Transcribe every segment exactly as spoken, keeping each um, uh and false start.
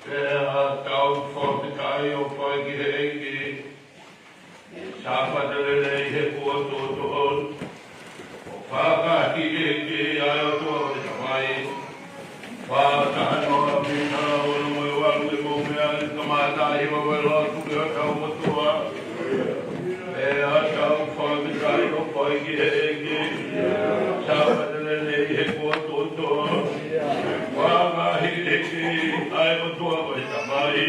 Pea tau fakafetaʻi ʻo fai ki he ʻEiki, Sāpate lelei he kuo tuʻutuʻuni. ʻO fakahīkihiki ʻa e ʻOtua ko e Tamai. Fakataha noa pina ʻo e moʻui ʻa e ʻOtua mo e meʻa ni kamata ʻi he ʻofa ʻa e lotu ki hotau ʻOtua. Pea tau fakafetaʻi ʻo fai ki he ʻEiki, Sāpate lelei he kuo tuʻutuʻuni. Fakahīkihiki ʻa e ʻOtua ko e Tamai.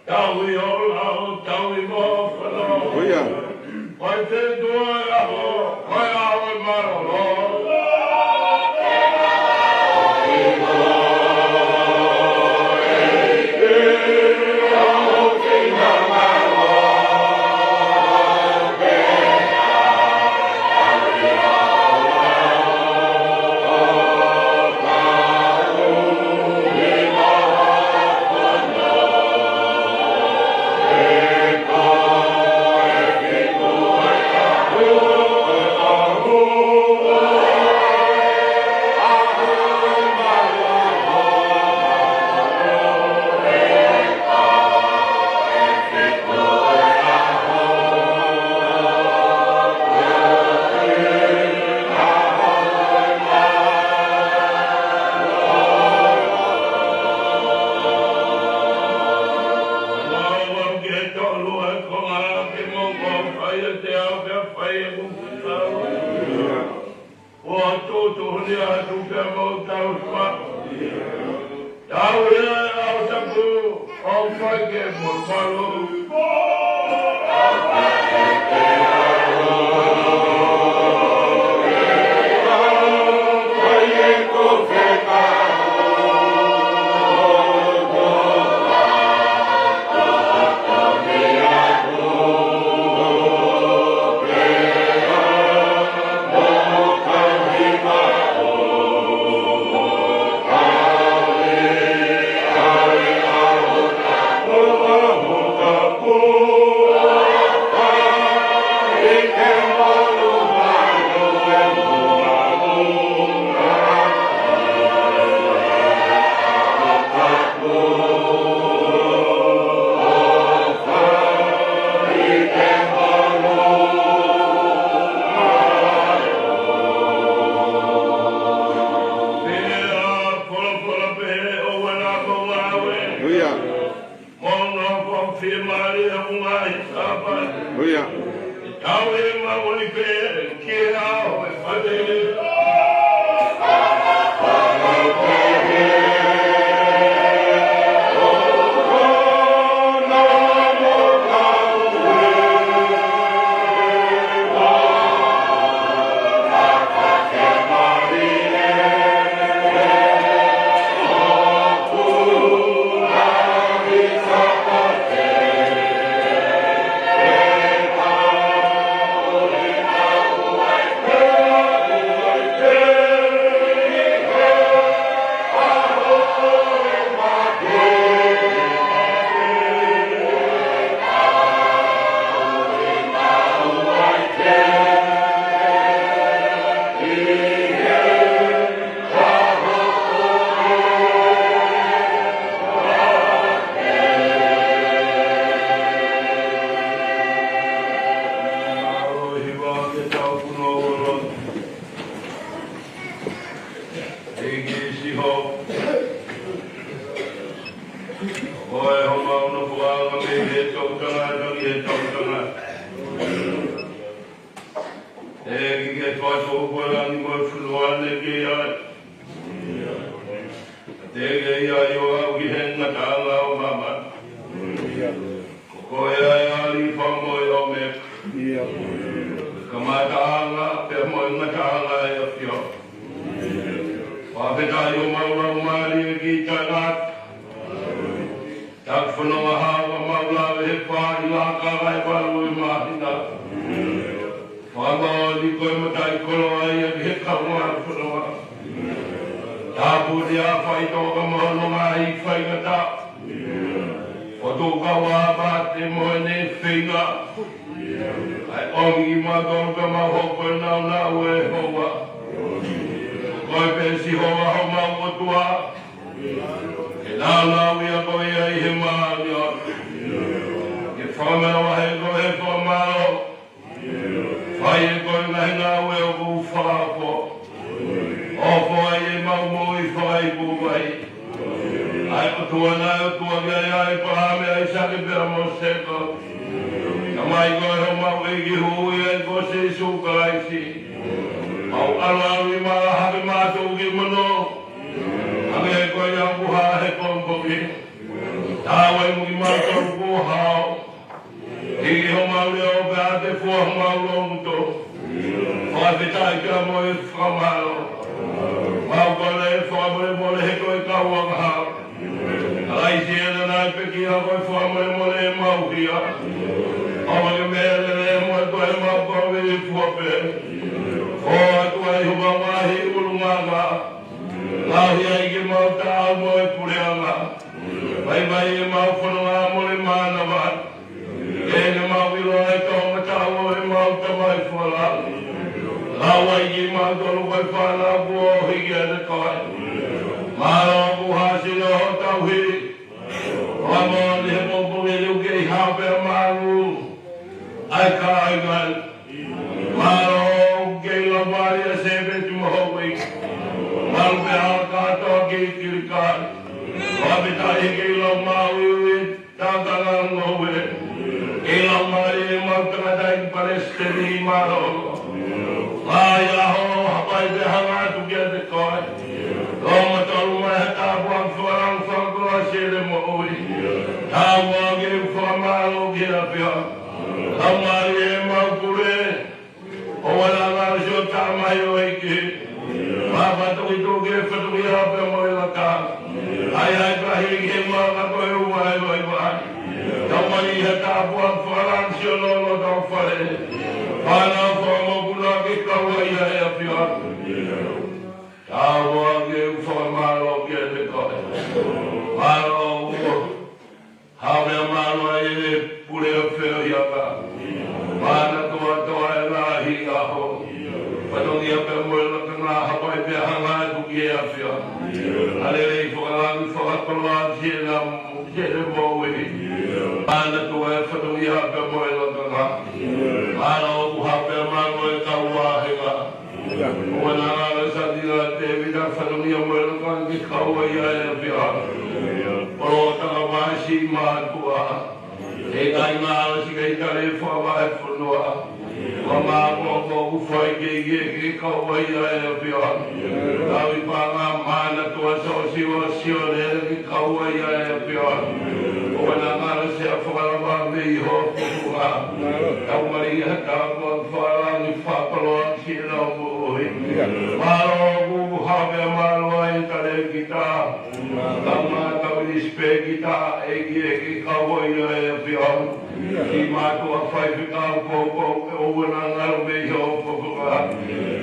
Tauhi ʻo lau, tauhi mo fano. ʻIo. Fai te tua e ʻaho, fai ʻaho e mālōlō. Ua tutu ni a tu pea mau tau sua. Tau ia au tapu, au fai ke mo malu. Hallelujah. Hallelujah. ʻEiki, ke fakatō koe ʻa e langi mo e fonua ne ke ʻi ai. Te ke ʻi ai ʻo aʻu ki he ngataʻanga ʻo māmani. Ko koe ʻa e ʻAlifa mo e ʻOmeka, kamataʻanga pea mo e ngataʻanga, ʻe ʻAfio. Fakafetaʻi ʻo mau lau mālie ki taingat. Taki fononga hau ʻa mau lave he fā ʻi he lakanga ʻe valu ʻi māhina. Fakamoʻoni ko e mataʻikoloa ia ki he kaungā fononga. Tāpuni ʻa e faitoʻo ka mo hono ngaahi faingataʻa. Fotu kau ʻa Pate mo ʻene feinga. ʻAi ʻomi kimautolu ka mau hoko ʻi he nāunau ʻo e ʻOtua. Ko koe pē Sihova homau ʻOtua. Ke nāunau ia ko ia ʻi he māʻoniʻoni. Ke fakamālō he ko e fakamālō. Fai ʻe koe ngaahi ngāue ʻoku fakaʻofoʻofa. ʻOfa ai ʻemau moʻui fakaipupaki. ʻA e ʻOtua naʻe ʻOtua kia ʻĒpalahame, ʻAisake pea mo Sēkope. Tamai, ko homau ʻEiki Huhuʻi ʻa e ko Sīsū Kalaisi. Mau ʻalu ʻi mālō hake mātou ki mono. Hangē ko ia ʻoku hā he pongipongi. Tāuai mo kimautolu kuo hao. Hiki homau leʻo pea ʻatefua homau loto. Fakafetaʻi pea mo e fakamālō. Mau kole fakamolemole he ko e kau angahala. Kalaisi ena naʻe pekia, ko e fakamolemole ʻemau hia. ʻOmai ke meʻa lelei mo e ko e mau kau i fua pē. ʻOatu ai homau ngaahi ʻulungaanga. Ngaohi ai ke mau taau mo e puleʻanga. Vaivai ʻemau fononga mo e mānava. Ke ne mau ʻilo ʻa e toʻomataʻu ʻo ʻemau Tamai Fakalangi. Lau ai kimautolu ko e fānau kuo hiki ʻiate koe. Mālō ʻoku hā sino ho tauhi. Fakamoʻoni he pongipongi ni ʻoku kei hao pea malu ʻa e kāinga ni. Mālō ʻoku kei laumālie ʻa Sēpeti mo Houʻeiki. Malu pē ʻa e kātoa ki Kilikali. Fakafetaʻi he kei lau māuiui. Tākanga ngoue. Kei laumālie ʻemau tangataʻeiki palesiteni, mālō. Ngaahi ʻaho, hapai pea hanga atu kiate koe. Lōmatolu mai ha tāpuaki fakalangi fakakoloa siʻene moʻui. Tāua ke fakamālō ki he ʻAfiona. Laumālie ʻemau pule. ʻOua naʻa ngalo siʻo tamaioʻeiki. Māfatu ki tuʻu ki he fatongia pea mo e lakanga. ʻAi ʻa e kahi ki he maka ko e ua ʻo e vaivai. Tau mai ha tāpuaki fakalangi siʻono loto fale. Fānau fakamokuna ke kau ai ʻa e ʻAfiona. Tāua ke fakamālō kiate koe. Mālō ʻoku hao pea malu ʻa e pule ʻo e feohiʻanga. Mānatuʻa ʻa e ngaahi ʻaho. Fatongia pea mo e lakanga, hapai pea hanga atu ki he ʻAfiona. ʻA e lelei fakalangi fakakoloa siʻene, siʻene moʻui. Mānatuʻa e fatongia pea mo e lakanga. Mālō ʻoku hao pea malu ʻa e kau vāhenga. ʻOua naʻa ngalo Sātila Tēvita, fatongia mo e lakanga ke kau ai ʻa e ʻAfiona. Polo tala vasi mātuʻa. ʻE ʻikai ngalo Sikeitale, fakavahefonua. Ko e mākoko ʻoku fai ke ʻi ai ke kau ai ʻa e ʻAfiona. Kau ʻi panga, Mānatuʻa, Siosiua, Sione ke kau ai ʻa e ʻAfiona. ʻOua naʻa ngalo Sea, fakalava mei ho fofonga. Tau mali ha tāpuaki fakalangi fakakoloa siʻenau moʻui. Mālō ʻoku hao pea malu ʻa e talēkita. Kau mā, kau nisipēkita, ʻEiki, ke kau ai ʻa e ʻAfiona. Ki mātuʻa faifekau poupou, ʻoua naʻa ngalo mei ho fofonga.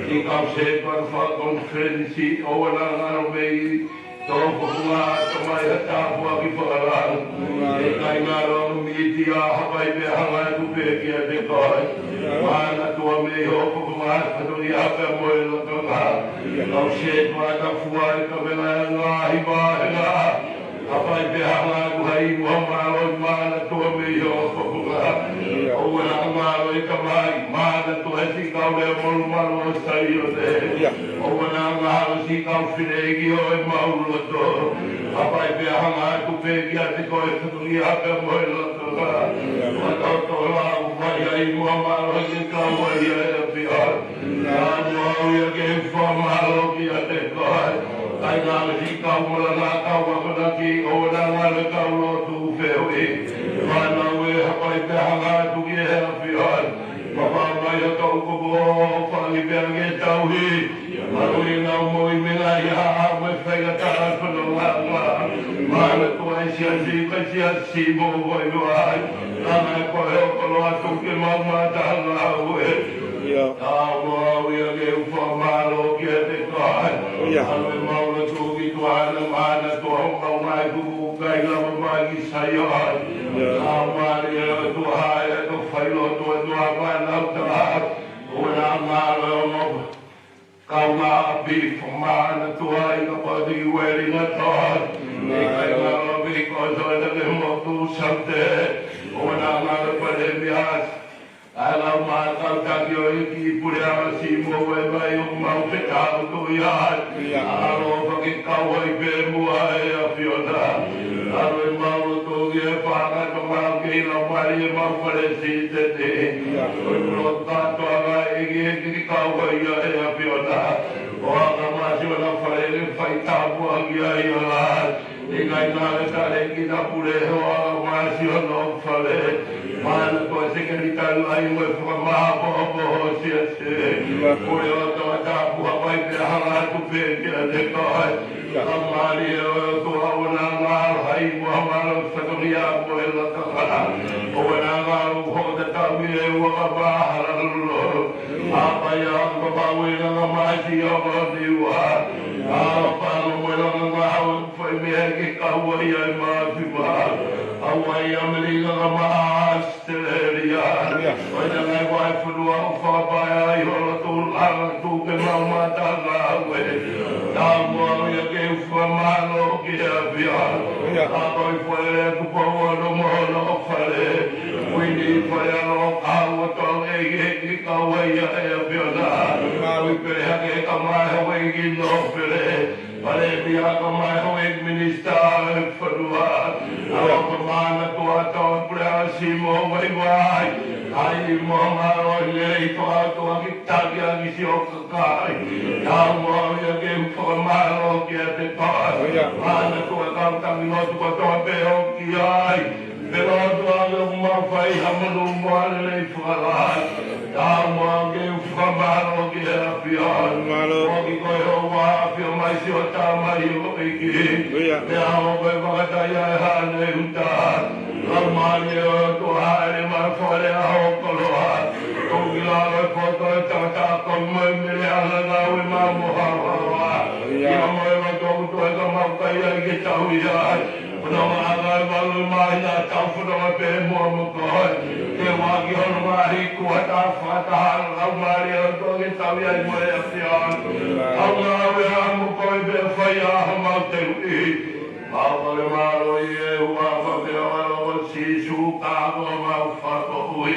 Ki kau sētuata fakakonifelenisi, ʻoua naʻa ngalo mei ho fofonga. Tamai, ha tāpuaki fakalangi. ʻE ʻikai ngalo mītia, hapai pea hanga atu pē kiate koe. Mānatuʻa mei ho fofonga, fatongia pea mo e lakanga. Kau sētuata fua ʻi he kavenga ʻa e ngaahi vāhenga. Hapai pea hanga atu ha ivi ʻo mālō, mānatuʻa mei ho fofonga. ʻOua naʻa ngalo ʻe Tamai, mānatuʻa siʻi kau lea molumalu ʻo Saione. ʻOua naʻa ngalo siʻi kau fineʻeiki ʻo ʻemau loto. Hapai pea hanga atu pē kiate koe, fatongia pea mo e lakanga. Fakatotolo ʻoku fai ai mo mālō ke kau ai ʻa e ʻAfiona. Naʻa mau ia ke fakamālō kiate koe. Kae ngāue ki he kau malanga, kau akonaki, ʻo e ngaahi kau lotu feohi. Fānau ē, hapai pē hanga atu ki he ʻAfiona. Papa mai ʻa e tau kopo, fāngi pē ange tauhi. Malu i ngau mo i mena i ha a me fai ka taha fanonga. Mana tua i siasi, ka siasi mo vai vai. Nana e koe o kolo atu ke mau mata ngāue. Ia. Tau mau ia ke u fakamālō kiate koe. Ia. Anu e mau na tuki tuana mana tua o kau mai kuku kai lava mai ki Saione. Ia. Tau mali e o tua e to fai lotu e tua mana tua. ʻO na ngalo mo kau ngā ʻapi fakamana tuai ka pati ueli ngā tau. Ni kai ngalo mi ko so na ke mo tu saute. ʻO na ngalo pale mi as. Ai lau mā kau taki ʻo e ki pule a si mo vai vai ʻo mau pe tau tu ia. Ia. Alo pa ke kau ai pe mua e ʻAfiona. Alo e mau lo tu ia pa ka to mau ke lau mali e mau pale si te te. Ia. ʻO lo ka to a e ki e ki kau ai ia e ʻAfiona. ʻO aka masi ʻo na fale le fai tapu a ki ai a la. Ni kai na le tale ki na pule ho aka masi ʻo na fale. Mana ko e sekelitali ai mo e fakamaha po po ho siasi. Pule ʻo to tapu a pai pe hala tu pe ki a te kai. Ka mali e ʻo to a ʻo na ngalo hai mo a malo fatongia mo e la ka kala. ʻO na ngalo ho ta tau i e ua ka pa hala lolo. ʻA pai a ka pa ue na ka masi ʻo ka ni ua. ʻA pa no mo e la ka ngalo fai me ke ka ua i ai ma fiwa. ʻA ua i a me li ka ma Australia. ʻO i na ngai wai funua ʻo whakapae ai holo tū langa tū ke mau mata ngāue. Tau mau ia ke u fakamālō ki he ʻAfiona. Ia. Ka koi fale atu pa ua no mo no fale. Ui ni fale alo ka ua tau e ke ki kau ai ia e ʻAfiona. Mau. Ui pele hake ka mai hau e ki no pele. Pale pia ka mai hau e minista e fanua. Ia. Au ka mana tua tau pule a si mo vai vai. Ai mo ngalo i le i toa toa ki taki a ki si o Kai, tau mau ia ke u fakamālō kiate koe. Mana ko e kau tangi lotu kotoa pē ʻoku ʻi ai. Pea lotu ʻa e ʻoku mau fai ha manu mo ʻa e lelei fakalai. Tau mau ke u fakamālō ki he ʻAfiona. Mālō. ʻOku ʻi koe ʻo ua ʻafio mai si o tā mai ʻo ʻEiki. Pea ʻo koe fakataia e hane uta. Lau mali e ʻOtua ʻa e lima fale a ho koloa. Tau ki lalo e poto e tangata ko mo e mele ana ngāue ma mo hawawa. Ia. Ia mo e ma tau toe ka mau kai ai ke tau ia. Pono ma anga e malu mai na tau pono ma pē mo mo koe. Ke waki hono mahi kua ta fata lau mali e ʻOtua ke tau ia mo e ʻAfiona. Au ngāue a mo koe pē fai a ha mau te ui. Mau kole mālō ʻi he huafa pea ʻo Sīsū ka ko mau fakamoʻui.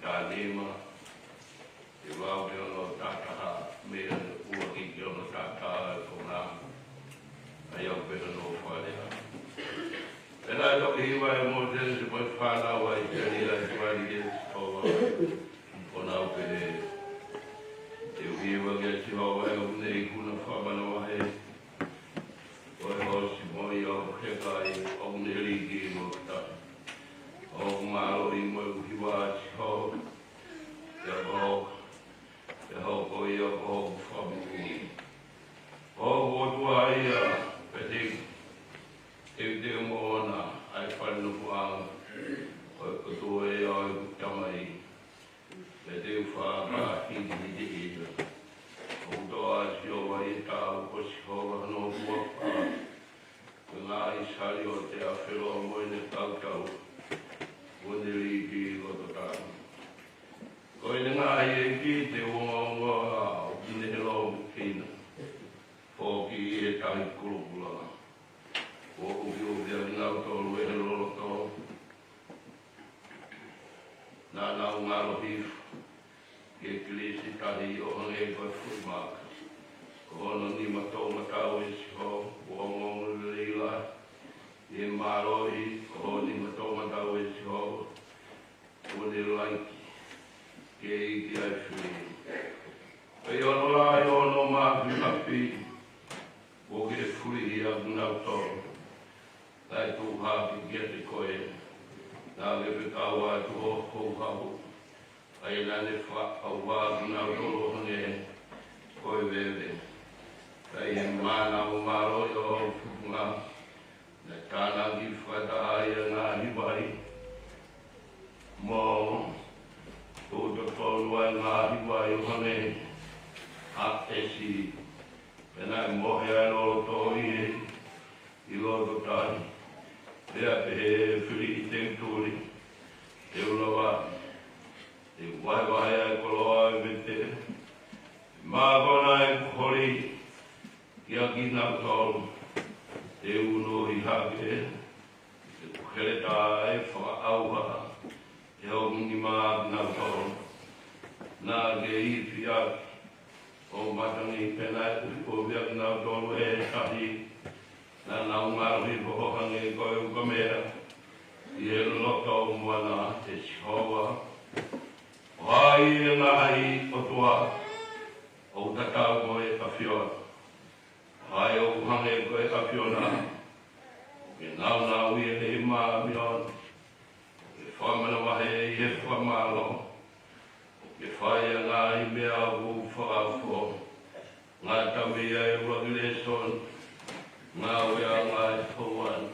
Tānima, ʻi he vahe hono taha taha, mei he ua ki hono taha taha ʻo e konga. ʻA ia ʻoku pehē hono fakalea. Pea naʻe toki hiva ʻe Mōsese mo e fānau ʻa ʻIsileli ʻa e tuʻa ni kia Sihova, ʻo nau pehē: Te u hiva kia Sihova ʻi hoku ikuna fakamanavahē, ko e hoosi mo ia ʻoku heka ai, ʻoku ne lī ki he loto tahi. ʻOku mālohi mo ʻeku hiva ʻa Sihova, pea ko hoku, pea ko ia ko hoku fakamoʻui. Ko hoku ʻOtua ia, pea te u, te u teu moʻona ʻa e fale nofoʻanga ʻo e ʻOtua ʻo ʻeku tamai, pea te u fakahīkihiki ia. ʻOku toʻa ʻa Sihova ʻi he tau, ko Sihova hono huafa ʻi he ngaahi saliote ʻa Felo mo ʻene kau tau, kuo ne lī ki he loto tahi. Ko ʻene ngaahi ʻeiki te u ongoongoa, ʻoku ne lōmekina foki ʻi he Tahi Kulokula. Kuo u ʻufiʻufi ʻa kinautolu ʻe he loloto, naʻa nau ngalo hifo ki he kilisi tahi ʻo hangē ko e fuʻu maka. Ko hono nima toʻomataʻu ʻe Sihova kuo ongoongolelei lahi, ʻi he mālohi, ko hono nima toʻomataʻu ʻe Sihova kuo ne laiki ke ʻi ai ʻa e fili. Pea ʻi hono lahi ʻo hono mafimafi kuo ke fulihi ʻa kinautolu, kae tuʻu hake kiate koe, naʻa ke fekau atu ho houhau, ʻa ia naʻa ne fakaʻauha ʻa kinautolu ʻo hangē ko e veve. Pea ʻi he mānava mālohi ʻo ho funga, naʻe tānaki fakataha ai ʻa e ngaahi vai, mo tuʻu totonu ʻa e ngaahi vai ʻo hangē ha ʻesi. Pea naʻe mohe ʻa e loloto ʻi he, ʻi loto tahi. Pea pehē ʻe he fili: Te u tuli, te u lava, te u vahevahe ʻa e koloa ʻo e vete, mākona ʻeku holi kiate kinautolu, te u unuhi hake ʻeku heletā ʻe fakaʻauha ʻe hoku nima ʻa kinautolu. Naʻa ke ifi ʻaki ho matangi, pea naʻe ʻufiʻufi ʻa kinautolu ʻe he tahi. Naʻa nau ngalo hifo ʻo hangē ko e ukamea ʻi he loto moana. ʻE Sihova, ko hai ʻi he ngaahi ʻotua ʻoku tatau mo e ʻAfiona? Ko hai ʻoku hangē ko e ʻAfiona? ʻOku ke nāunauʻia ʻi he māʻoniʻoni, ʻoku ke fakamanavahē ʻi he fakamālō, ʻoku ke fai ʻa e ngaahi meʻa ʻoku fakaofo. Ngata mei ai ʻa e ʻuluaki lēsoni, ngāue ʻa e ngaahi houʻeiki.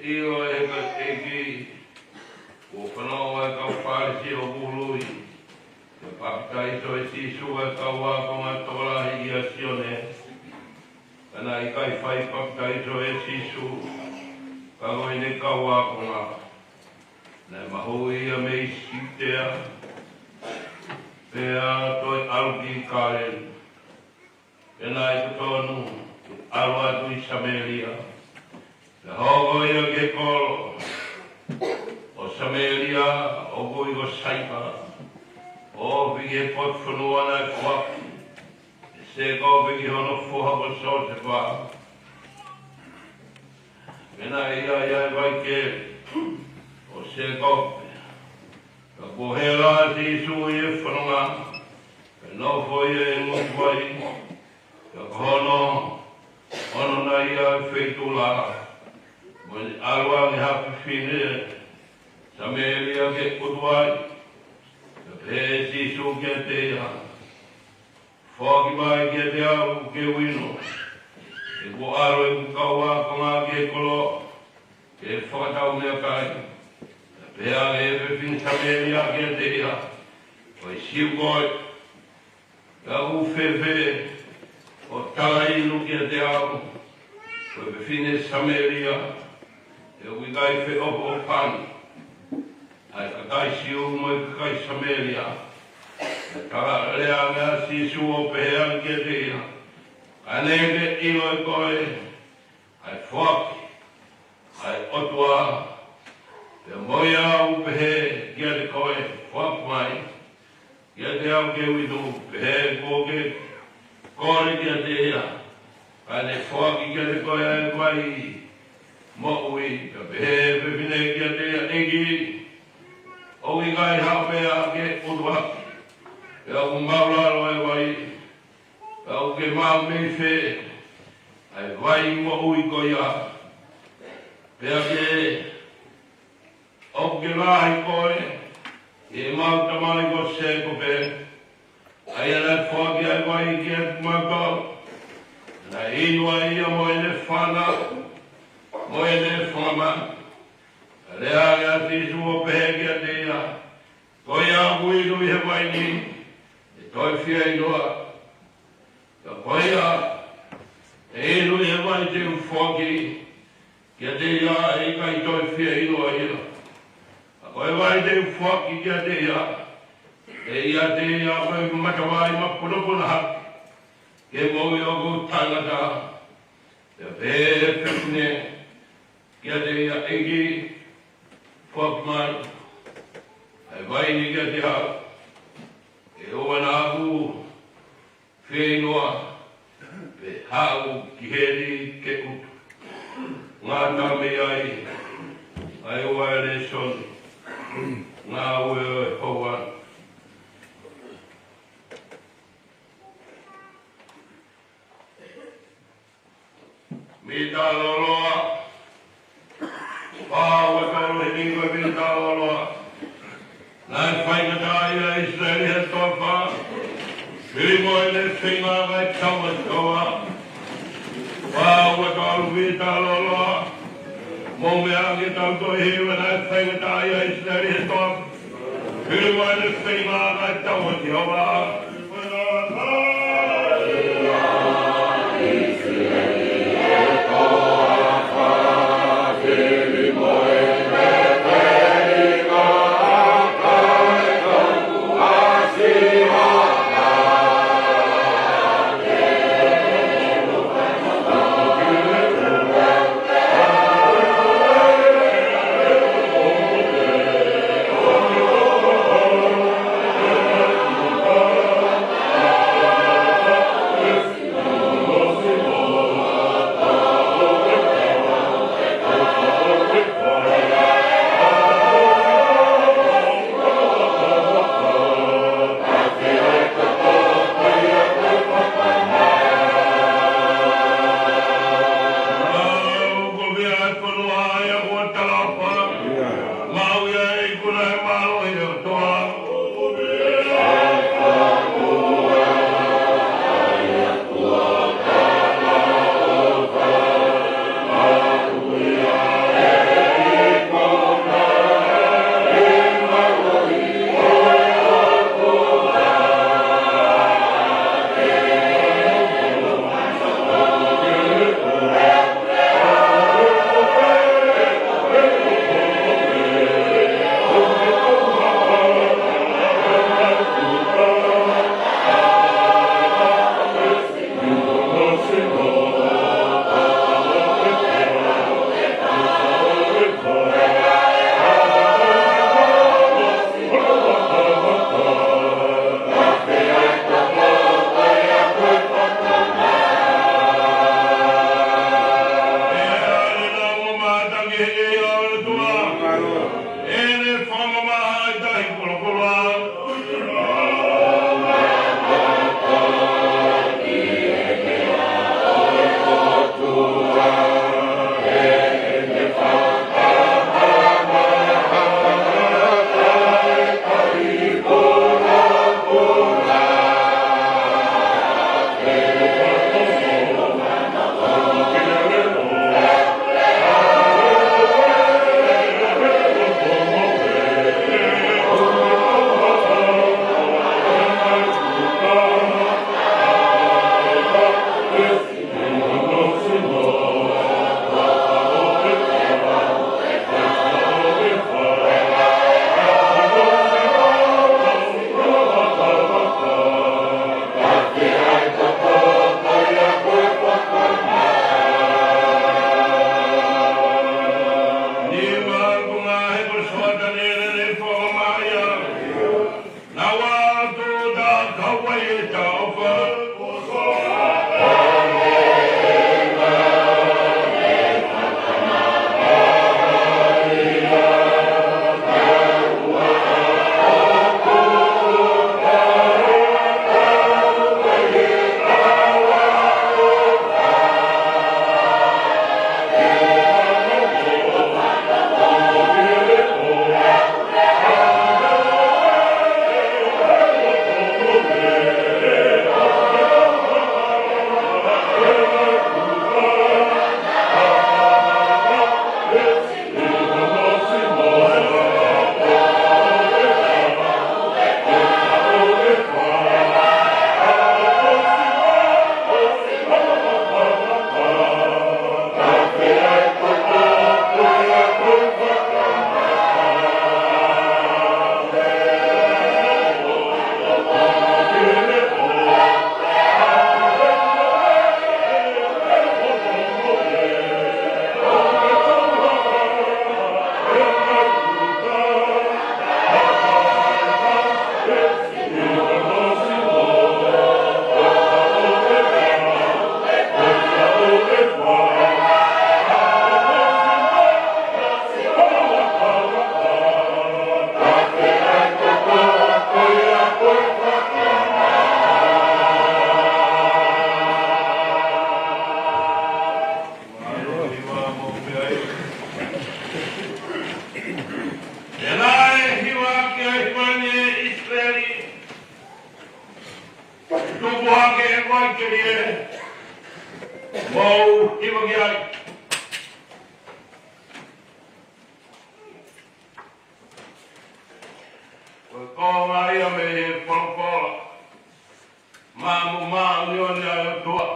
ʻIo, ʻe he ʻEiki, kuo fanongo ʻa e kau Fālesi ʻoku ului ki he papitaiso ʻe Sīsū ʻa e kau ākonga tokolahi ʻia Sione. Ka naʻe ʻikai fai papitaiso ʻe Sīsū, ka ko ʻene kau ākonga. Naʻe mahuʻi ia mei Siutea, pea toe ʻalu ki Kāleli. Pea naʻe totonu ke ʻalu atu ʻi Samēlia, pea hoko ia ki he kolo ʻo Samēlia ʻoku ui ko Saika, ʻo ofi ki he potu fonua naʻe foaki ʻe Sēkope ki hono foha ko Siosefa. Pea naʻe ʻi ai ʻa e vai keli ʻo Sēkope. Ka kuo hela ʻa Sīsū ʻi he fononga, pea nofo ia ʻi he ngutu vai, pea ko hono ono nai ʻa e feituʻu lā. Mo ne ʻalu ange ha fefine Samēlia ke ʻutu ai. Pea pehē ʻe Sīsū kiate ia, Foaki mai kiate au ke u inu, he kuo ʻalu ʻeku kau ākonga ki he kolo ke fakatau meʻakai. Pea pehē ange ʻe he fefine Samēlia kiate ia, Ko e Siu koe, pea ʻoku fēfē hoʻo tala inu kiate au, ko e fefine Samēlia? He ʻoku ʻikai feʻofoʻofani ʻa e kakai Siu mo e kakai Samēlia. Pea tala lea ange ʻa Sīsū ʻo pehē ange kiate ia, Ka neongo ʻe ʻilo ʻe koe ʻa e foaki ʻa e ʻOtua, pea mo ia ʻoku pehē kiate koe, Foaki mai kiate au ke u inu, pe kuo ke kole kiate ia, ka ne foaki kiate koe ʻa e vai moʻui? Pea pehē ʻe he fefine kiate ia, ʻEiki, ʻoku ʻikai haʻo meʻa ke ʻutu hake, pea ʻoku māʻulalo ʻa e vai, pea ʻoku ke maʻu mei fē ʻa e vai moʻui ko ia? Pea ke ʻoku ke lahi koe ʻi heʻemau tamai ko Sēkope, ʻa ia naʻe foaki ʻa e vai kiate kimautolu, naʻe inu ʻa ia mo ʻene fānau mo ʻene funga mā. Pea lea ange ʻa Sīsū ʻo pehē kiate ia, Ko ia ʻoku inu ʻi he vai ni, ʻe toe fieinua. Ka ko ia ʻe inu ʻi he vai te u foaki kiate ia, ʻe ʻikai toe fieinua ia. Ka ko e vai te u foaki kiate ia, ʻe ʻiate ia ko e matavai mapunopuna hake ki he moʻui ʻoku taʻengata. Pea pehē ʻe he fefine kiate ia, ʻEiki, foaki mai ʻa e vai ni kiate au, he ʻoua naʻa ku fieinua, pe haʻu ki heni ke ʻutu. Ngata mei ai ʻa e ua e lēsoni, ngāue ʻo e houa. Mita loloa. Pau ʻe tolu he niko mita loloa. Naʻe faingataʻaʻia ʻa ʻIsileli he toafa, hili mo ʻene feinga kae tau ʻa Sihova. Pau ʻe tolu mita loloa. Mou meʻa ange, tau toe hiva. Naʻe faingataʻaʻia ʻa ʻIsileli he toafa, hili mo ʻene feinga kae tau ʻa Sihova. Mou hiva ki ai. Ko e konga ia mei he folofola. Maʻu mo māʻoniʻoni ʻa e ʻOtua.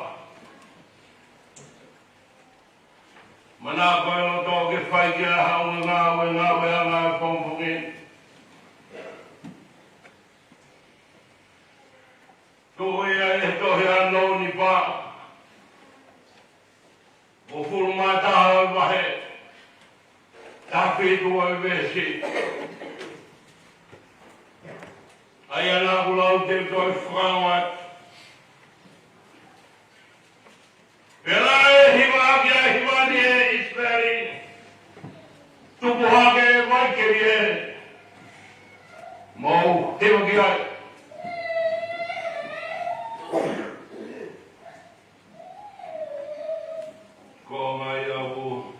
Manako e loto ke fai ki ai haʻo ngāue, ngāue ʻa e ngāue pongipongi. Tuʻu ia ʻi he tohi ʻa Nīfai. Uofulu mā taha ʻo e vahe. Taha fitu ʻo e veesi. ʻA ia naʻa ku lau te u toe fakaongo atu. Pea naʻe hiva ʻaki ʻa e hiva ni ʻe ʻIsileli. Tupu hake ʻa e vaikeli ē. Mou hiva ki ai. Ko mai au.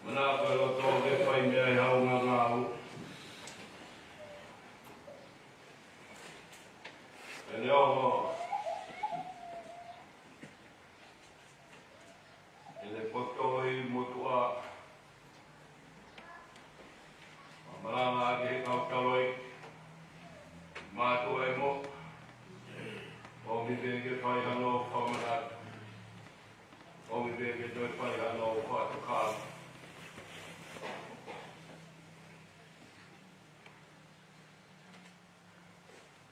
Manako e loto ke fai mei ai haʻo ngāue. ʻEne ongo. ʻEne poto ʻi motuʻa. Mālō ʻa e kau taloi. Mātuʻa ʻi moʻui. ʻOmi pē ke fai hano fakamanatu. ʻOmi pē ke toe fai hano fakatokanga.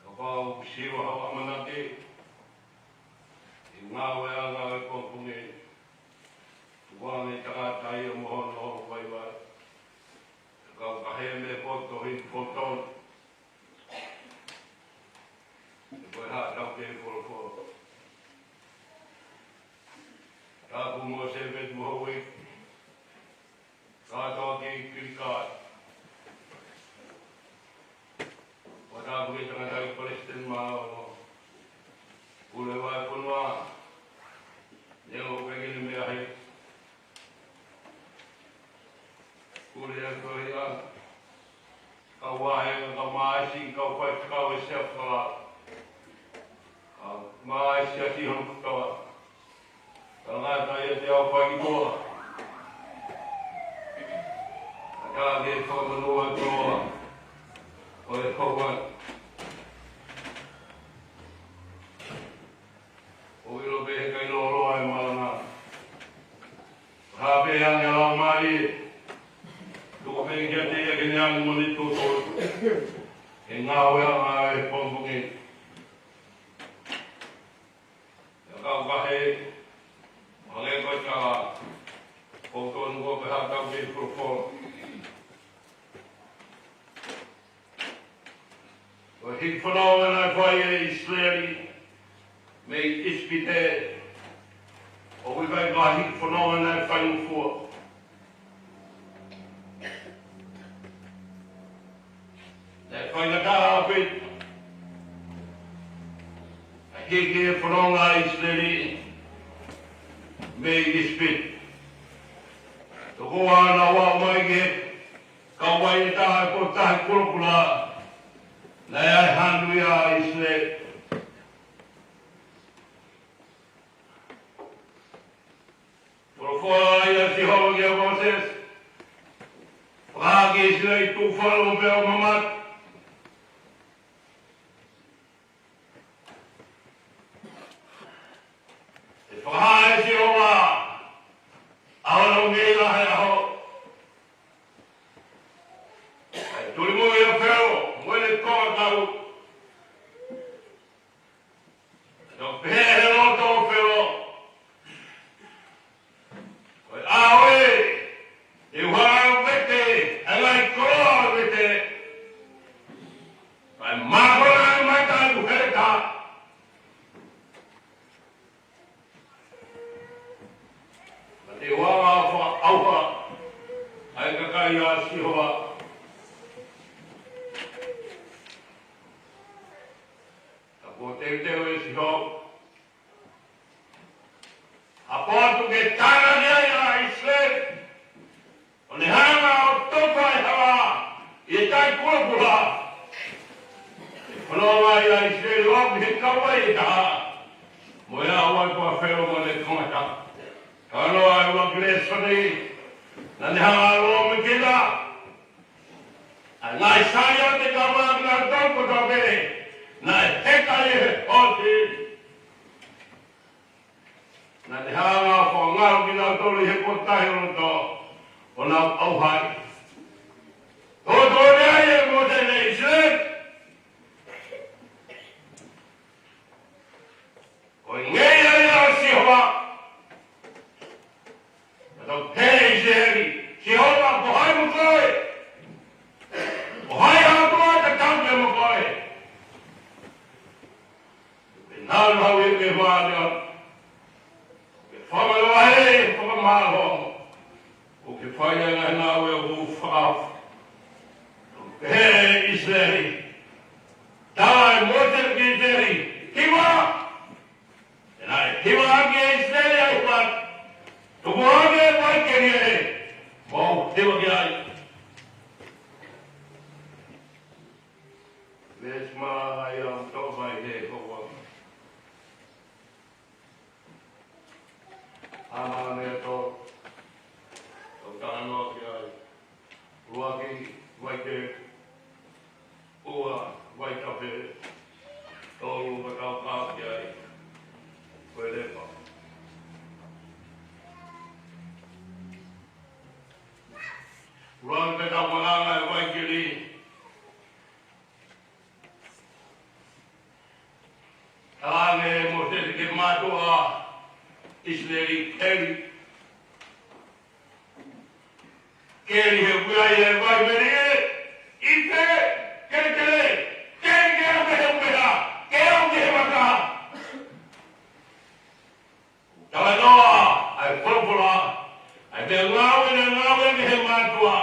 Kapau ʻoku siva haʻo ʻamanaki, ʻi he ngāue ʻa e ngāue pongipongi, tukuange tangata ia mo hono holo vaivai. Ka u ka he me poto hi poto. Ko e hā tau ke folofola. Tapu mo Sēpeti mo Houʻeiki. Kātoa ki Kilikai. Ko tapu ki he tangataʻeiki palesiteni māʻolunga. Pule vahefonua. Neongo pē ʻene meʻa hē. Pule atu ia. Kau vahe, kau māʻasi, kau faifekau ʻe seafa. Kau māʻasi ʻa Sihova kotoa. Tangata ia te au fai kotoa. Ka ke fakamanatu kotoa. Ko e kau vahe. ʻO ʻilo pē he kai lōloa e malanga. Hāpē ange lau mai. Tuku pē kiate ia ke ne ange mo ne tutu. He ngāue ʻa e pongipongi. Ia kau vahe. Hangē ko e tala. Ko tonu ko pē ha tau ke folofola. Ko e hiki fononga naʻe fai ʻe ʻIsileli mei ʻIsipite, ʻoku ʻikai ko ha hiki fononga naʻe faingofua. Naʻe faingataʻa ʻaupito ʻa e hiki e fononga ʻa ʻIsileli mei ʻIsipite. Tokua naʻa nau aʻu mai ki he kauvai ʻe taha ʻe ko e tahi kulokula, naʻe ʻi ai hanu ia ʻa ʻIsileli. Folofola ia ʻa Sihova kia Mōsese, fakahā ki ʻIsileli, tuʻu fakalongo pea ʻo mamata. ʻE fakahā ʻe Sihova ʻa hono ngeia he ʻaho. ʻE tuli mo ia Felo, mo ʻene kau. Naʻe pehē he loto ʻo Felo, ko e ʻaho ē, te u hanga ʻo vete ʻa e ngaahi koloa ʻo e vete, kae mākona ʻa e mata ʻi he taha. Ka te u hanga ʻo fakaʻauha ʻa e kakai ʻa Sihova. Ka kuo teuteu ʻe Sihova ha potu ke tangaki ai ʻa ʻIsileli, ʻo ne hanga ʻo topa e hala ʻi he tahi kulokula. ʻE fononga ai ʻa ʻIsileli ʻo aʻu ki he kauvai ʻe taha. Ko ia ʻa e ʻOtua Felo mo ʻene tangata. Ka noa e ua ki lēsoni, naʻa ne hanga ʻo lōmekina ʻa e ngaahi Saiote kae ʻumaʻā kinautolu kotoa pē naʻe heka ʻi he potu. Naʻa ne hanga ʻo fakangalo kinautolu ʻi he pōtahi ʻo loto, ʻo nau ʻauha ai. Tō tō ne ai e mote ne ʻIsileli. Ko e ngeia ia ʻo Sihova. Naʻa tau pehē ʻe ʻIsileli, Sihova, ko hai mo koe? Ko hai ʻa e ʻOtua tatau pē mo koe? Pea nau lau ʻi he vale, ke fakamālō ai, fakamālō. ʻOku ke fai ʻa e ngaahi ngāue ʻoku ou fakaofo. Pehē ʻe ʻIsileli, tā e mote ki ʻIsileli, hiva. Pea naʻe hiva ʻaki ʻe ʻIsileli ʻa e hiva. Tupu hake ʻa e vaikeli ē, mou hiva ki ai. Veesi maha ia ʻoku toʻo mai he houa. ʻA e meʻa tō, ʻoku talanoa ki ai. ʻUluaki, vaikeli. Ua, vaitafe. Tolu, ʻoku tau kau ki ai, ko e lepa. ʻUluaki, ʻoku tau malanga e vaikeli. Talaange ʻe Mōsese ki he mātuʻa ʻIsileli, keli. Keli he ʻoku ʻi ai e vai melie, ʻite, kelekele, keli ke ʻalu ki he ueʻi, ke ʻalu ki he vaka. Talanoa ʻa e folofola, ʻa e meʻangāue naʻe ngāueʻaki ʻe he mātuʻa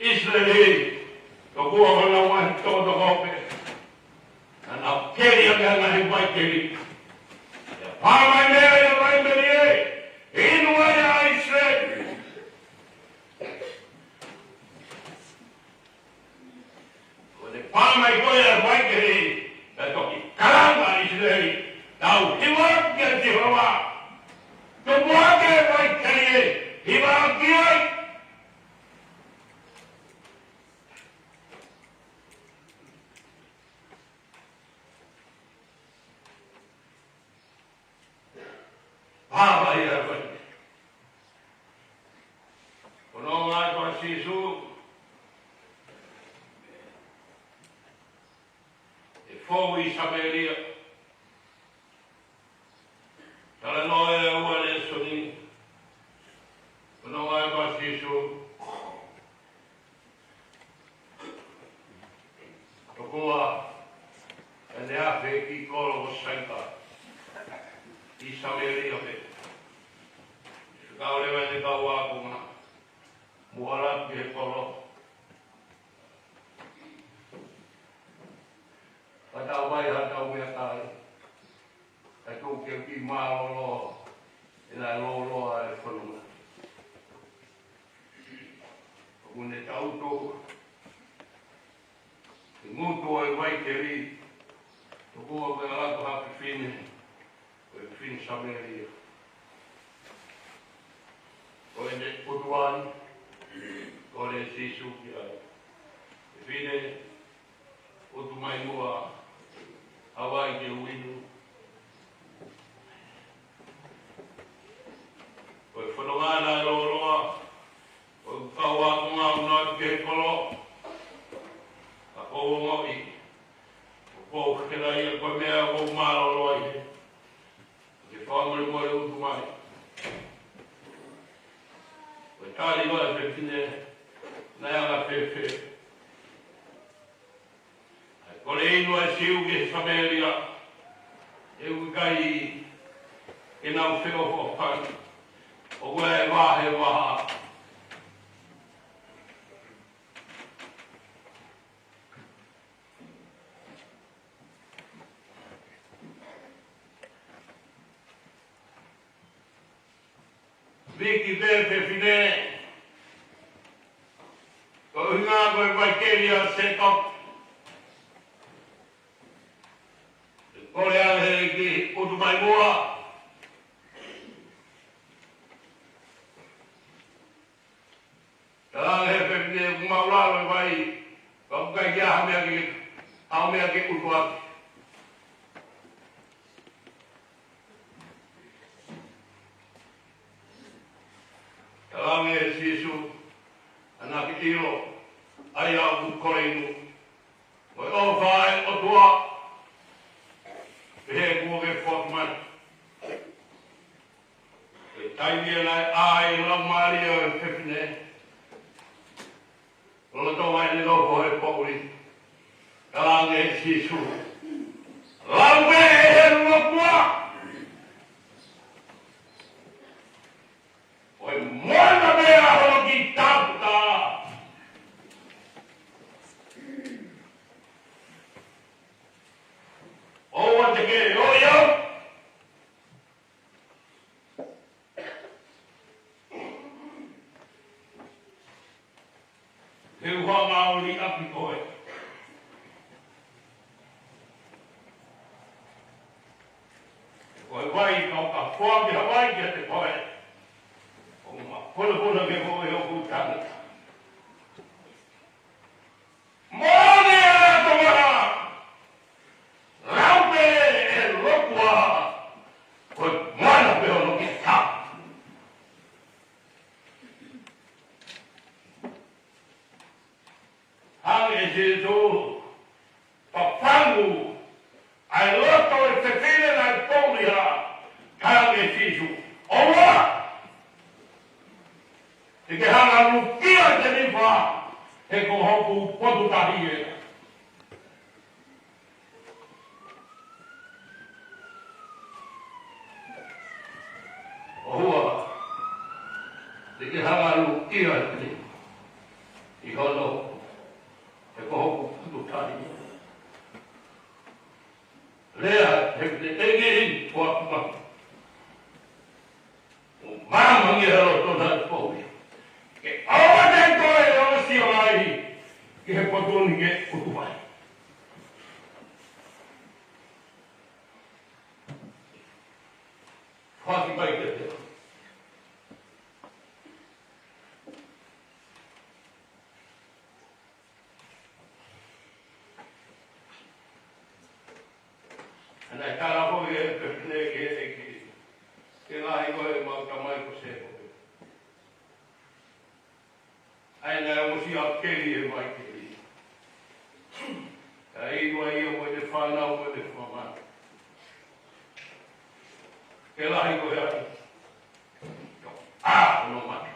ʻIsileli, tokua ko honau ngaahi tokotoko pē. Naʻa nau keli ʻaki ʻa e ngaahi vaikeli. Pea pā mai meʻa ʻi he vai melie, inu ai ʻa ʻIsileli. Ko ʻene pā mai ko ia ʻa e vaikeli, naʻe toki kalanga ʻa ʻIsileli, tau hiva kia Sihova. Tupu hake ʻa e vaikeli ē, hiva ki ai. Pā mai ʻa e vai. Ko hono ʻalu atu ʻa Sīsū, ʻe fou ʻi Samēlia. Talanoa e ua lēsoni. Ko hono ʻalu atu ʻa Sīsū, tokua ʻene afe ki he kolo ko Saika, ʻi Samēlia pē. Fekau leva ʻene kau ākonga mo ʻalu ki he kolo. Ka tau vai ha tau meʻakai, ka tau ke ki mālōlō, ʻe naʻe lōloa e fononga. ʻOku ne tau tō, he ngutu ʻo e vaikeli, tokua ko e ʻalu atu ha fefine, ko e fefine Samēlia. Ko ʻene ʻutu ai, kole ʻe Sīsū ki ai, fefine, ʻutu mai muʻa ha vai ke u inu. Ko e fononga naʻe lōloa, ko e kau ākonga ʻoku nau ō ki he kolo, ka ʻoku ou ongoʻi, ʻoku ou hela ia ko e meʻa ʻoku ou mālōlō ai he. Ke fakamolemole ʻutu mai. Ko e tali ʻa e fefine, naʻe anga fēfē? ʻA e kole inu ʻa e Siu ki he Samēlia, he ʻoku ʻikai ke nau feʻofoʻofani. ʻOku ʻi ai e vahevahe. Viki pē fefine, ko e ʻuhinga ko e vaikeli ʻa Sēkope. Kole ange he ʻEiki ʻutu mai muʻa. Talaange he fefine ʻoku māʻulalo e vai, ka ʻoku ʻikai ke ʻi ai ha meʻa ke, ha meʻa ke ʻutu ʻaki. Talaange ʻe Sīsū, ʻa ia ke ʻilo ʻa ia ʻoku kole inu, mo e ʻofa ʻa e ʻOtua, pehē kuo ke foaki mai. Ko e taimi ia naʻe ʻā ai e laumālie ʻo e fefine, lolotonga ʻene nofo he poʻuli, talaange ʻe Sīsū, lau pē ʻe he ʻOtua, ko e moana pē ʻa hono kiʻi tāputa. ʻOua te ke ʻoi au. He ʻoku ou hanga ʻo liʻaki koe. Ko e vai, ka ʻoka foaki ha vai kiate koe, ʻoku ma punapuna ke koe ʻoku tangata. Moʻoni ʻa e tokotaha, lau pē ʻe he ʻOtua, ko e moana pē hono kiʻi tāputa. Hanga ʻe Sīsū ʻo fafangu ʻa e loto ʻo e fefine naʻe poʻuli ai, talaange ʻe Sīsū, ʻoua te ke hanga ʻo lukia Tenifa, he ko hoku potu tahi ē. ʻOua te ke hanga ʻo lukia Tenifa, ʻi hono, he ko hoku potu tahi ē. Lea he fefine, ʻEiki, ʻoku ou ʻamanaki ʻoku māmani ʻa e loto naʻe poʻuli. Ke ʻoua te ke toe ʻosi ʻo ʻai ki he potu ni ke ʻutu mai. Foaki mai kiate au. Naʻe tala foki ʻe he fefine ki he ʻEiki, ke lahi koe ʻemau tamai ko Sēkope. ʻA ia naʻe ʻosi ʻa keli ʻe mai keli. Ka inu ai ia mo ʻene fānau mo ʻene fanga. Ke lahi koe ai. ʻA, ʻo no mate.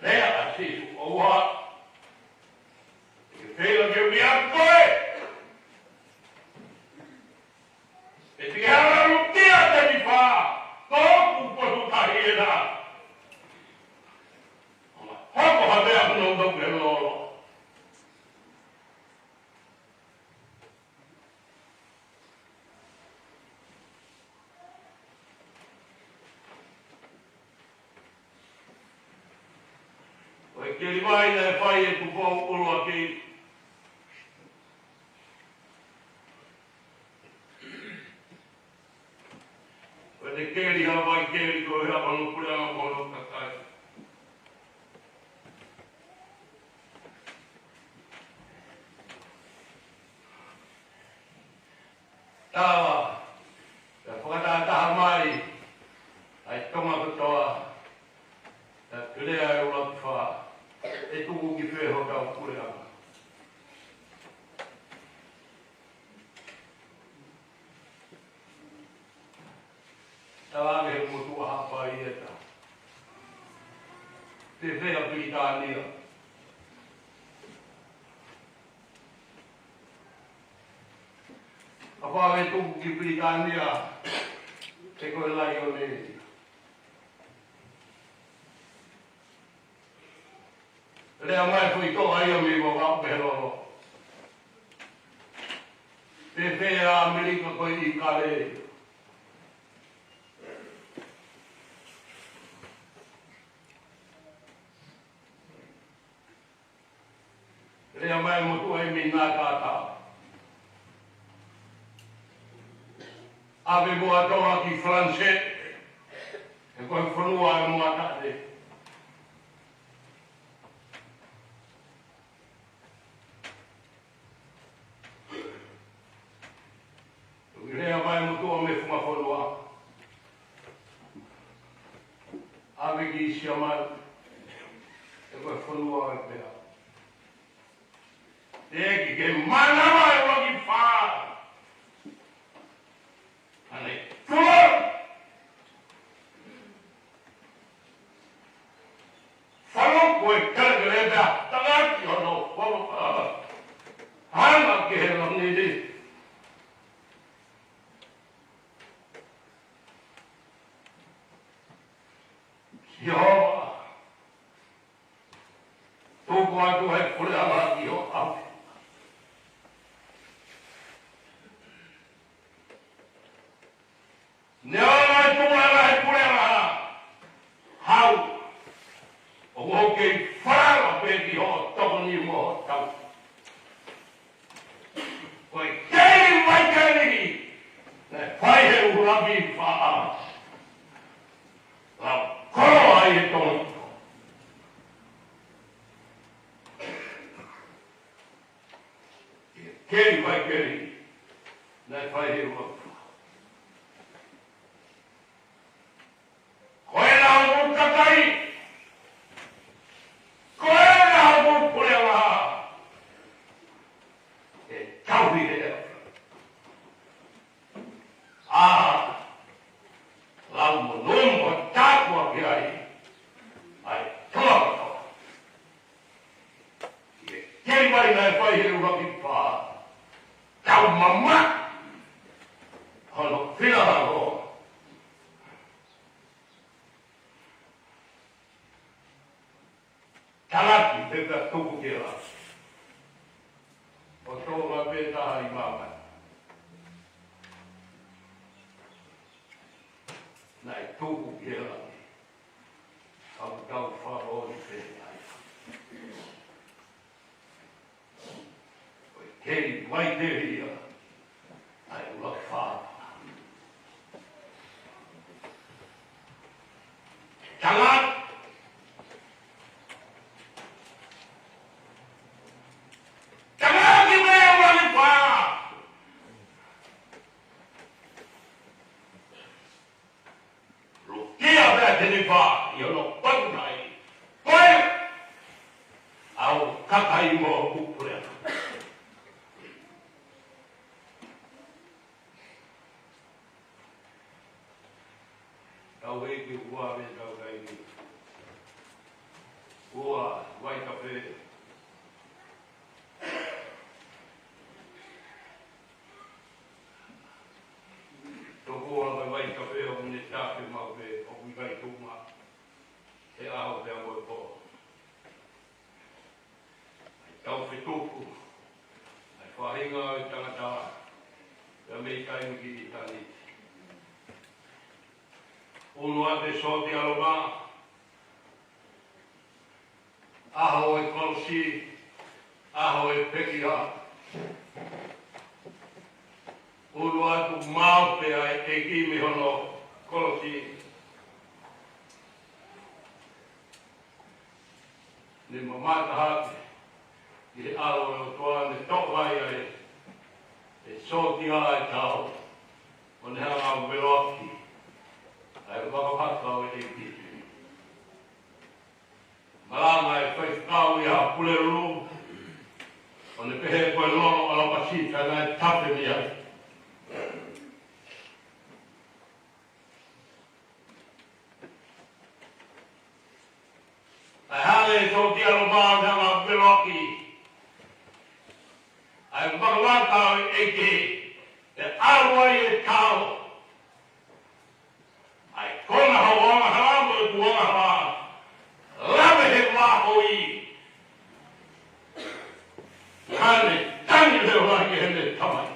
Lea ʻa Sīsū, ʻoua. Ke feinga ke ui atu koe. ʻE te ke hanga ʻo lukia Tenifa, ko hoku potu tahi ē. Hoko ha meʻa ʻoku nau tau ke lolo. Ko e keli vai naʻe fai ʻe Tupou ʻUluaki. Ko ʻene keli ha vai keli ko e hā hono puleʻanga mo hono kakai. Taua, pea fakatahataha mai ʻa e Tonga kotoa, pea lea ʻa e ʻUluaki Fā, ʻe tuku ki fē hotau puleʻanga. Talaange ʻe he motuʻa Haʻapai, ʻe ta, fēfē ʻa Pilitānia? Kapau ʻe tuku ki Pilitānia, ʻe ko e laione ia. Lea mai foʻi toʻa ia mei Vavaʻu pehē lolo, fēfē ʻa ʻAmelika ko e ʻīkale? Lea mai motuʻa ia mei Ngātātā, ʻAve muʻa Tonga ki Falanisē, he ko e fonua ʻo e moʻataʻane. Toki lea mai e motuʻa mei he funga fonua, ʻave ki Siamane, he ko e fonua ʻo e pea. Teʻeki ke mānava e ʻuluaki fā. Hane, tulo. Falo ko e kelekele pea, tangaki hono falo, ah. Hanga ki he langi ni. Sihova. Tuku atu he puleʻanga ʻi ho ʻapi. Neongo e tuʻu ʻa e ngaahi puleʻanga, hau, ʻoku ou kei falala pē ki hoʻo tokoni mo hoʻo tauhi. Ko e keli vai keli naʻe fai he ʻuluaki fā, lau koloa ai e tokoni. Keli vai keli naʻe fai he ʻuluaki fā. Ko e lau ʻo e kakai, ko e lau ʻo e puleʻanga, ʻe tauhi he ʻea. ʻA, lau mo nō mo tāpuaki ai ʻa e Tonga kotoa. ʻI he keli vai naʻe fai he ʻuluaki fā, tau mamaʻo hono finangalo. Tangaki pē pea tuku ki he langi. ʻO Tonga pē taha ʻi māmani naʻe tuku ki he langi. Ka ʻoku tau fakamoʻoni pē ai. Ko e keli vai keli ia ʻa e ʻuluaki fā. Tangaki. Tangaki mei he ʻuluaki fā. Lukia pea Tenifa ʻi hono paku nai. Ko e ʻau kakai mo hoku puleʻanga. Tau ʻEiki ua me tau kai ni. Ua, Vaitafe. Toko ua mai Vaitafe ʻoku ne tafe mau pē ʻoku ʻikai tuʻu mai he ʻaho pea mo e pō. ʻA e tau fetuku ʻa e faʻahinga ʻo e tangata pea mei taimi ki ʻitāniti. Unu atu e sōtia Loma, ʻaho e kolosi, ʻaho e pekia. Unu atu maʻu pē ʻa e ʻEiki mei hono kolosi. Ne mamata hake ki he ʻAlo ʻo e ʻOtua, ne toʻo ai ʻa e, e sōtia ʻa e tau, ʻo ne hanga ʻo veloʻaki ʻa e vakavaka ʻo e ʻEiki. Malanga e faifekau ia ʻa Pulelulu, ʻo ne pehē ko e lolo ʻa Lapasi ka naʻe tafe mei ai. ʻA e hale e sōtia Loma ʻo ne hanga ʻo veloʻaki ʻa e vakavaka ʻo e ʻEiki, ʻe ʻalu ai e tau. ʻA e konga hoʻo angahala mo ʻeku angahala, lave he vā hoi. Ka ne tangi leva ki heʻene Tamai.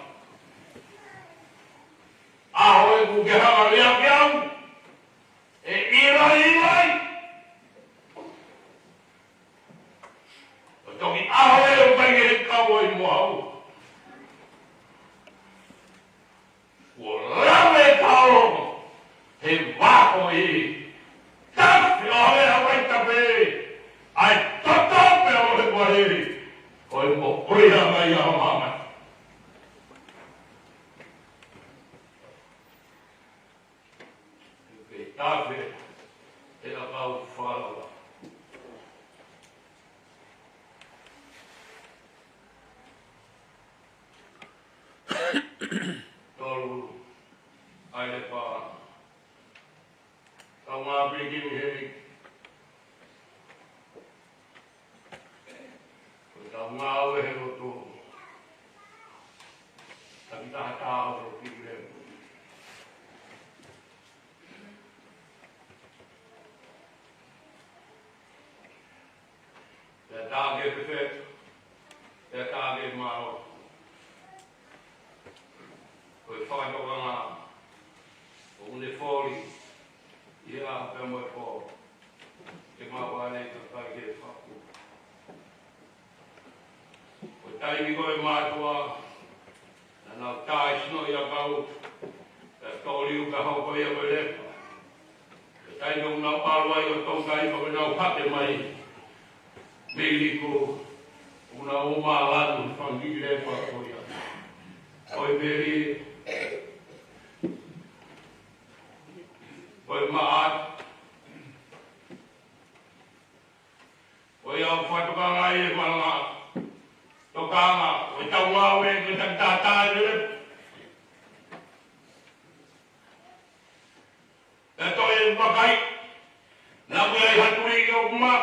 Tafe, ʻe ʻakau falala. Tolu, ʻAilepa. Tau ngā piki ni hei. Ko tau ngāue he lotu. Taki taha taha o piki lemu. Pea tā ke pepe, pea tā ke mao. Ko e fakatokanga, ʻoku ne foli, ʻi he ʻaho pea mo e pō, ke mau ʻalu ʻo kakai ke faku. Ko e taimi ko e mātuʻa, naʻa nau tā ʻi sino ʻi ʻakau, pea tōliu ka hoko ia ko e lepa. Ko e taimi ʻoku nau ʻalu ai ʻo tau kai, pea ko ʻenau hake mai mei Liku, ʻoku nau ō mai ʻo lanu he fanga kiʻi lepa ko ia. Ko e meli, ko e maʻa, ko ia ʻoku fakatokanga ai e malanga. Tokanga, ko e tau ngāue, ko e taki taha taha e lepa. Pea toe vakai, naʻa ku ʻi ai ha tui ʻoku maʻa.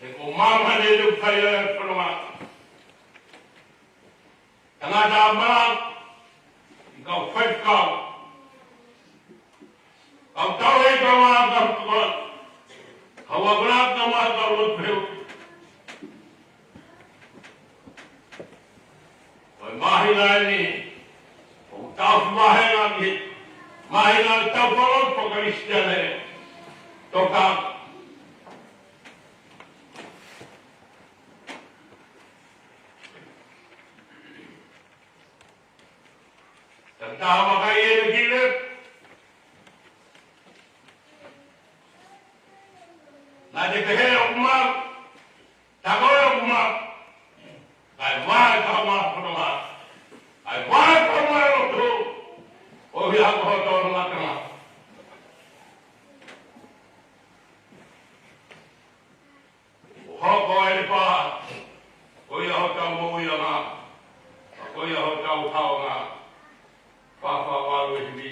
He ko māmani ʻoku fai e fononga. Tangata mā, ʻi kau faifekau. Kau tau e kau a kau kau. Kau a kau a kau a kau lotu heu. Ko e māhina eni, ʻoku tau mahenga ki he māhina ʻo e tau folofola Kalisitiane. Toka. Tau tā makai e le kile. Naʻa te pehē ʻoku maʻa, tā ko e ʻoku maʻa. Kae vae ka maʻa fononga. Kae vae ka maʻa lotu. ʻO hia ko hoto ʻo ngata. ʻO hoko e pā, ko ia hotau moʻuiʻanga, ko ia hotau haonga, fāfā walu e hivi,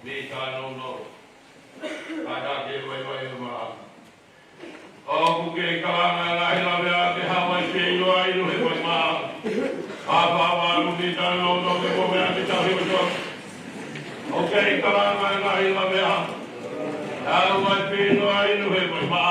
mita nounou, kātaki e vaivai e mā. ʻOku kei kalanga ngaahi lavea ke haʻu ai pē ʻo inu he vai mā. Fāfā walu mita nounou ke mo mea mita hivi. ʻOku kei kalanga ngaahi lavea. Haʻu ai pē ʻo inu he vai mā.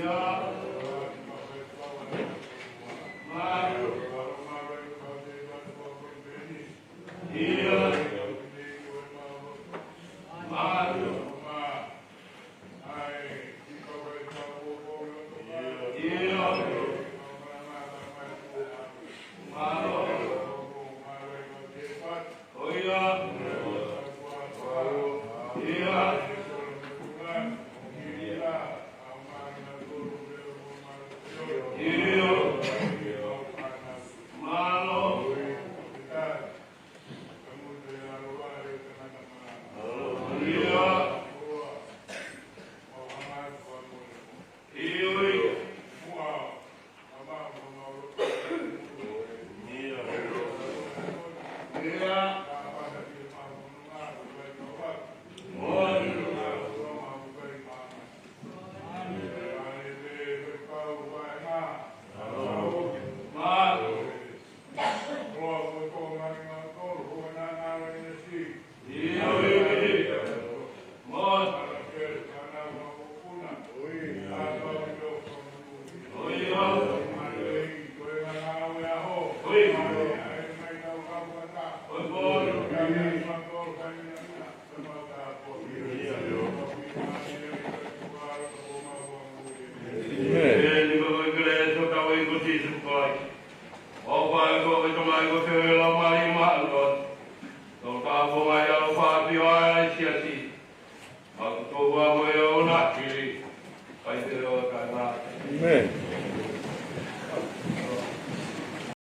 Amen.